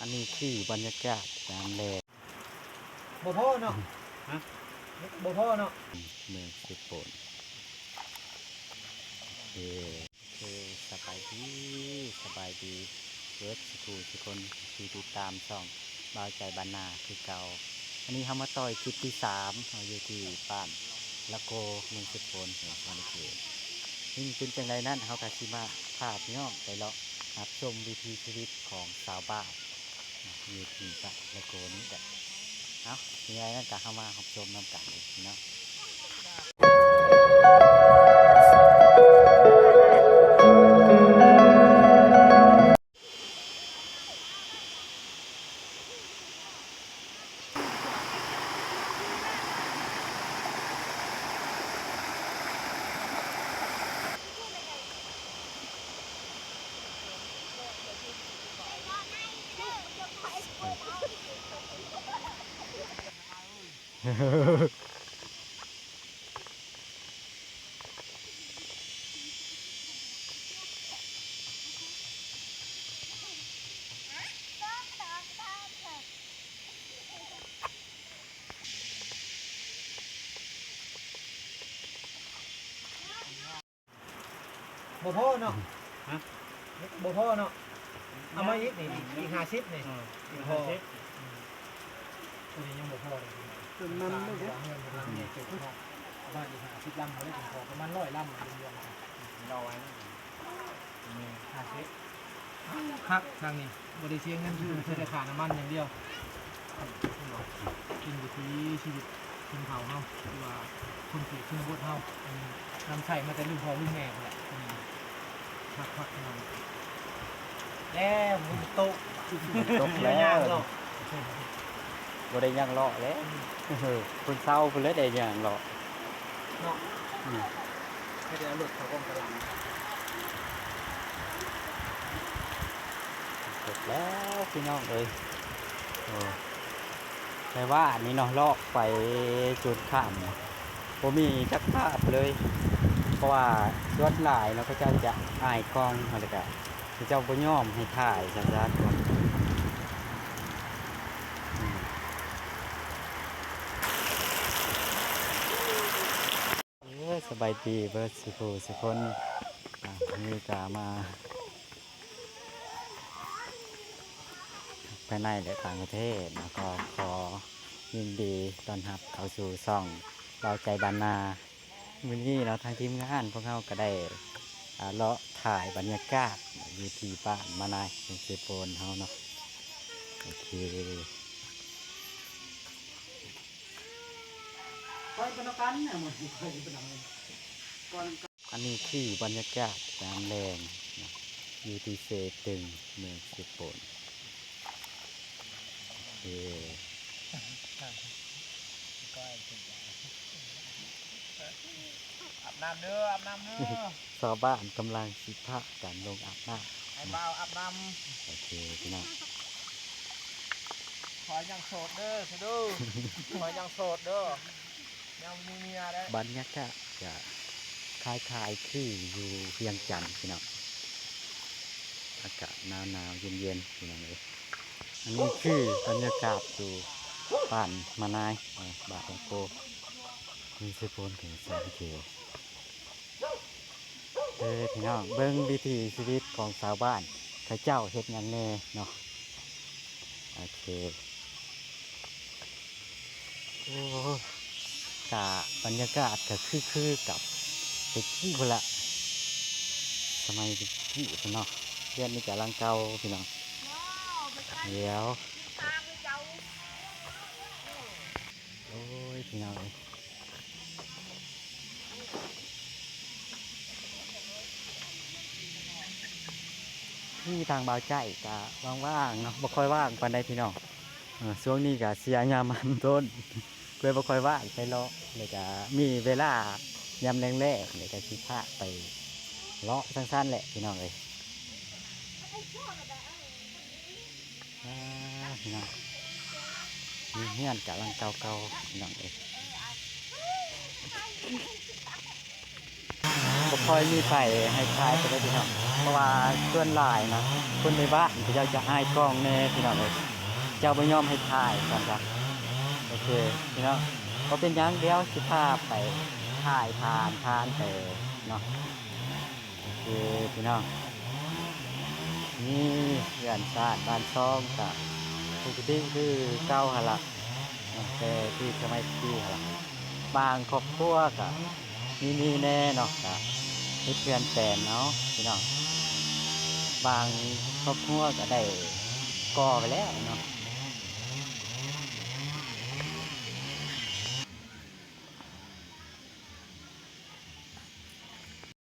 ອັນນີ້ຄືບັນຍາກາດຍາມແລງ ບໍ່ພໍເນາະ ຮະ ບໍ່ພໍເນາະ ເມືອງເຊໂປນ. ໂອເຄ ໂອເຄ ສະບາຍດີ ສະບາຍດີເບິດສູ່ຜູ້ສູ່ຄົນທີ່ຕິດຕາມຊ່ອງບ່າວໃຈບ້ານນາຄືເກົ່າ. ອັນນີ້ເຮົາມາຕໍ່ອີກຄລິບທີສາມ ເຮົາຢູ່ທີ່ບ້ານລະໂກ ເມືອງເຊໂປນ ແຂວງສະຫວັນນະເຂດ. ເປັນຈັ່ງໃດນັ້ນ ເຮົາກະຊິມາພາພີ່ນ້ອງໄປເລາະຮັບຊົມວິຖີຊີວິດຂອງຊາວບ້ານ ຢູ່ທີ່ບ້ານລະໂກນີ້ແຫຼະ. ເອົ້າ ມີຫຍັງນັ້ນກະເຮົາມາຮັບຊົມນຳກັນເລີຍເນາະ. ບໍ່ພໍເນາະ ຮະ ບໍ່ພໍເນາະ ເອົາມາອີກນີ້ ອີກ ອີກຫ້າສິບນີ້ ເອີ ອີກຫ້າສິບ ໂຕນີ້ຍັງບໍ່ພໍເລີຍ ເຕີມນ້ຳເລີຍເດ້ ເຮືອນເພິ່ນຫຼັງໃຫຍ່ເຕີບເນາະ ປະມານອີກຫ້າສິບລຳ ເຮົາໄດ້ເປັນພໍປະມານຮ້ອຍລຳລວມໆ ຮ້ອຍ ຫ້າສິບ ຄັກທາງນີ້ ບໍ່ໄດ້ເສຍເງິນ ເສຍແຕ່ຄ່ານ້ຳມັນຢ່າງດຽວ ເປັນວິຖີຊີວິດຊົນເຜົ່າເຮົາ ຫຼືວ່າຄົນເຂດຊົນນະບົດເຮົາ ອັນນີ້ນຳໃຊ້ມາແຕ່ລຸ້ນພໍ່ລຸ້ນແມ່ພຸ້ນແຫຼະ ອັນນີ້ຄັກໆ ພີ່ນ້ອງ. ແລ້ວຝົນຕົກ ຕົກແລ້ວ ບໍ່ໄດ້ຍ່າງເລາະ ບໍ່ໄດ້ຍ່າງເລາະແລ້ວ ອືມ ເພິ່ນເຊົາພຸ້ນແຫຼະໄດ້ຍ່າງເລາະເນາະ ອືມ ໃຫ້ໄດ້ເອົາລົດເຂົ້າກອງຕະຫຼາດ ຕົກແລ້ວພີ່ນ້ອງເອີຍ ໂອ້ ແຕ່ວ່າອັນນີ້ເນາະ ເລາະໄປຈົນຄ່ຳ ບໍ່ມີຈັກພາບເລີຍ ເພາະວ່າສ່ວນຫຼາຍເນາະ ເຂົາເຈົ້າຈະອາຍກ້ອງ ແລ້ວກະເຂົາເຈົ້າບໍ່ຍອມໃຫ້ຖ່າຍຊັ້ນຊະ ເອີ ສະບາຍດີເບິດສູ່ຜູ້ສູ່ຄົນ ອ່າ ມື້ນີ້ກະມາ ທັງພາຍໃນ ແລະ ຕ່າງປະເທດເນາະ ກໍຂໍຍິນດີຕ້ອນຮັບເຂົ້າສູ່ຊ່ອງບ່າວໃຈບ້ານນາ. ມື້ນີ້ເນາະ ທາງທີມງານພວກເຮົາກໍໄດ້ ອ່າ ເລາະຖ່າຍບັນຍາກາດຢູ່ທີ່ບ້ານມະນາຍ ເມືອງເຊໂປນເຮົາເນາະ. ໂອເຄ ໄປນຳກັນນະ ໄປນຳກັນ ອັນນີ້ຄືບັນຍາກາດຍາມແລງນະ ຢູ່ທີ່ເຊຕຶງ ເມືອງເຊໂປນ. ເອີ ອາບນ້ຳເດີ ອາບນ້ຳເດີ ຊາວບ້ານກຳລັງຊິພາກັນລົງອາບນ້ຳ ໃຫ້ບ່າວອາບນ້ຳ. ໂອເຄ ພີ່ນ້ອງ ຂ້ອຍຍັງໂສດເດີ ຊະດູ ຂ້ອຍຍັງໂສດເດີ. ຍັງບໍ່ມີເມຍເດ້. ບັນຍາກາດກະຄ້າຍໆຄືຢູ່ວຽງຈັນພີ່ນ້ອງ ອາກາດໜາວໆເຢັນໆພີ່ນ້ອງເອີຍ. ອັນນີ້ຄືບັນຍາກາດຢູ່ບ້ານມະນາຍ ເອີ ບ້ານໂກ ເມືອງເຊໂປນ ແຂວງສະຫວັນນະເຂດ. ເອີ ພີ່ນ້ອງ ເບິ່ງວິຖີຊີວິດຂອງຊາວບ້ານ ເຂົາເຈົ້າເຮັດຫຍັງແດ່ເນາະ. ໂອເຄ ໂອ້ ກະບັນຍາກາດກະຄືໆກັບແຕ່ກີ້ພຸ້ນລະ ສະໄໝແຕ່ກີ້ພຸ້ນເນາະ. ເຮືອນນີ້ກະຫຼັງເກົ່າພີ່ນ້ອງ ດຽວ ໂອ້ຍ ພີ່ນ້ອງເອີຍ ຄືທາງບ່າວໃຈກະວ່າງໆເນາະ ບໍ່ຄ່ອຍວ່າງປານໃດພີ່ນ້ອງ. ເອີ ຊ່ວງນີ້ກະເສຍຍາມມັນຕົ້ນ ເລີຍບໍ່ຄ່ອຍວ່າງໄປເລາະ ແລ້ວກະມີເວລາຍາມແລງໆ ແລ້ວກະຊິພາໄປເລາະຊັ້ນໆແຫຼະ ພີ່ນ້ອງເອີຍ. ອ່າ ພີ່ນ້ອງ ມີເຮືອນກະຫຼັງເກົ່າໆ ພີ່ນ້ອງເອີຍ ບໍ່ຄ່ອຍມີໃຜໃຫ້ຖ່າຍປານໃດພີ່ນ້ອງ. ເພາະວ່າສ່ວນຫຼາຍນະ ຄົນໃນບ້ານເຂົາເຈົ້າຈະອາຍກ້ອງແດ່ພີ່ນ້ອງເອີຍ ເຈົ້າບໍ່ຍອມໃຫ້ຖ່າຍວ່າຊັ້ນຊະ. ໂອເຄພີ່ນ້ອງ ບໍ່ເປັນຫຍັງ ດຽວຊິພາໄປຖ່າຍຜ່ານໆໄປເນາະ. ໂອເຄພີ່ນ້ອງ ນີ້ເຮືອນຊານບ້ານຊ່ອງກະປົກກະຕິຄືເກົ່າຫັ້ນລະ ເນາະ ແຕ່ທີ່ສະໄໝຕະກີ້ຫັ້ນລະ ບາງຄອບຄົວກະມີ ມີແດ່ເນາະ ກະເຮັດເຮືອນແປນເອົາພີ່ນ້ອງ ບາງຄອບຄົວກະໄດ້ກໍ່ໄປແລ້ວເນາະ.